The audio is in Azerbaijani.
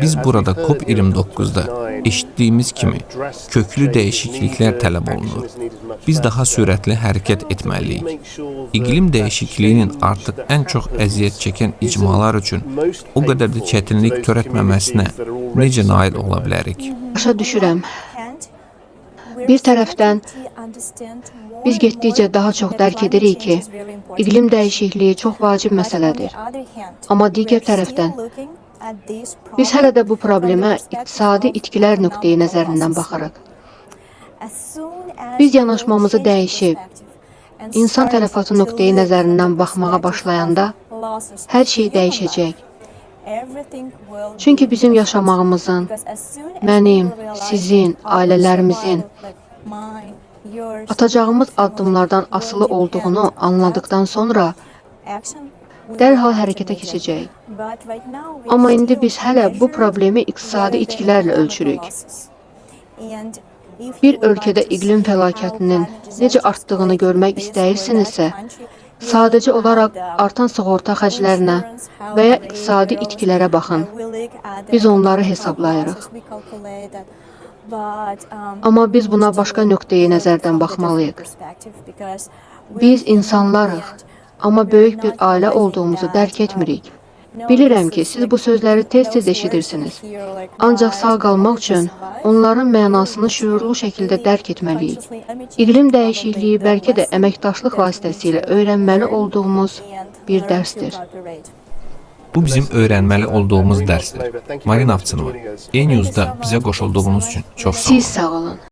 Biz burada COP29-da eşitdiyimiz kimi köklü dəyişikliklər tələb olunur. Biz daha sürətli hərəkət etməliyik. İqlim dəyişikliyinin artıq ən çox əziyyət çəkən icmalar üçün o qədər də çətinlik törətməməsinə necə nail ola bilərik? Başa düşürəm. Bir tərəfdən biz getdikcə daha çox dərk edirik ki, iqlim dəyişikliyi çox vacib məsələdir. Amma digər tərəfdən biz hələ də bu problemə iqtisadi itkilər nöqteyi nəzərindən baxırıq. Biz yanaşmamızı dəyişib, İnsan tələfatı nöqteyi nəzərindən baxmağa başlayanda hər şey dəyişəcək. Çünki bizim yaşamağımızın, mənim, sizin, ailələrimizin atacağımız addımlardan asılı olduğunu anladıqdan sonra dərhal hərəkətə keçəcəyik. Amma indi biz hələ bu problemi iqtisadi itkilərlə ölçürük. Bir ölkədə iqlim fəlakətinin necə artdığını görmək istəyirsinizsə, sadəcə olaraq artan sığorta xərclərinə və ya iqtisadi itkilərə baxın. Biz onları hesablayırıq. Amma biz buna başqa nöqteyi nəzərdən baxmalıyıq. Biz insanlarıq, amma böyük bir ailə olduğumuzu dərk etmirik. Bilirəm ki, siz bu sözləri tez-tez eşidirsiniz. Ancaq sağ qalmaq üçün onların mənasını şüurlu şəkildə dərk etməliyik. İqlim dəyişikliyi bəlkə də əməkdaşlıq vasitəsilə öyrənməli olduğumuz bir dərsdir. Bu bizim öyrənməli olduğumuz dərsdir. Marina Ovçinova, E-News'da bizə qoşulduğunuz üçün çox sağ olun. Siz sağ olun.